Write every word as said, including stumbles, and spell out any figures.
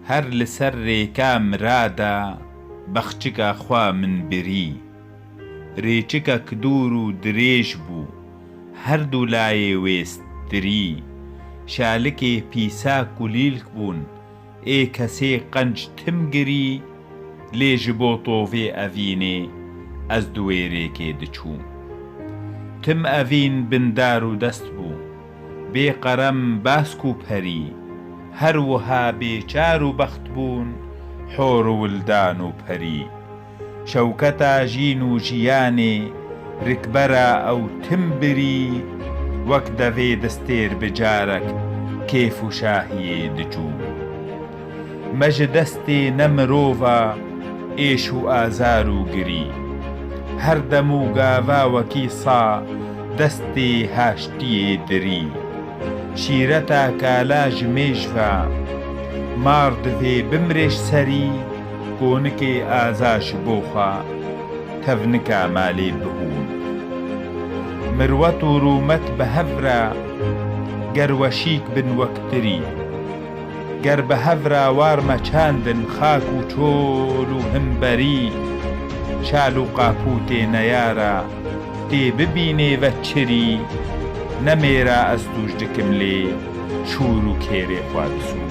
Her li ser rêka mira de bexçika xwe min birî. Rêçikek dûr û dirêj bû, her du layê wê stirî. Şalikê pîsa kulîlk bûn, ê kesê qenc tim girî, lê ji bo tovê evînê ez di wê rêkê diçûm. Tim evîn bindar û dest bû, bê qerem bask û perî, her wiha bêçar û bext bûn, hor û wildan û perî. Şewketa jîn û jiyanê rikbera ew tim birî, wek devê destêr bi carek kêf û şahiyê diçû. Me ji destê ne mirova êş û azar û girî. Her dem û gava wekî sa destê haştiyê dirî. Şîreta kala ji mêj ve mar divê bimrê ji serî, konikê aza ji bo xwe tevnika malê bihûn. Mirwet û rûmet bi hev re ger weşîk bin wektirî. Ger bi hev re war me çandin xak û çol û himberî, şal û qapûtê neyara tê bibînê ve çirî, ne mêra ez tûj dikim lê şûr û kêrê xwe disû.